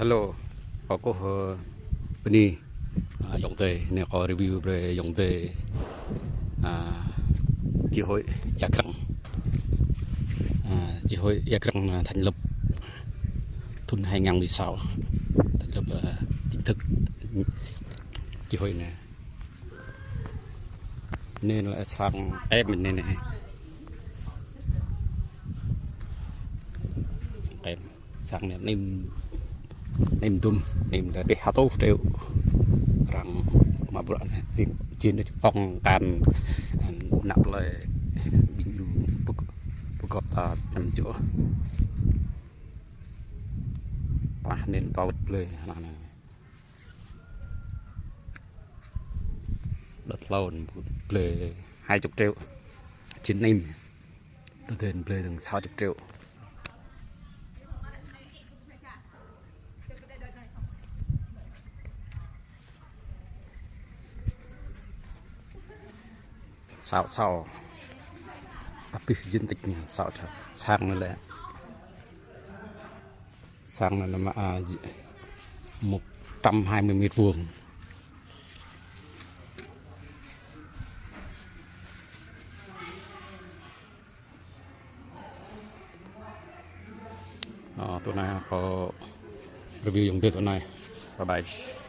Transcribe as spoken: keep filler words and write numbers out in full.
Hello, kâo kơkuh, ơ, bơni, à, ayŏng adơi, anai kâo review brơi ayŏng adơi, à, chi hội Ia Krăng. À, chi hội Ia Krăng, à, thành lập thun hai ngàn mười sáu, thành lập, à, chính thức chi hội anai. Anai lĕ sang em anai anai. Sang em. Sang anai anăm, anăm dum, anăm lĕ pĕ ha tô triệu. Arăng mă bruă anai, tin, jin kông kan, ană plơi, ƀing lu, pơk-, pơgop ta anăm čô. Pah anai kâo blơi, anai anai. Đợt hlâo blơi hai chục triệu. Jin anăm. Tơdơi blơi dơ̆ng sáu chục triệu. Sáu, sáu. Abih jin tĕk anai, sáu. Sang anai lĕ. Sang anai mă, à, một trăm hai mươi mét vuông. Ơ, tui anai kâo review ayŏng adơi tui anai. Bye bye.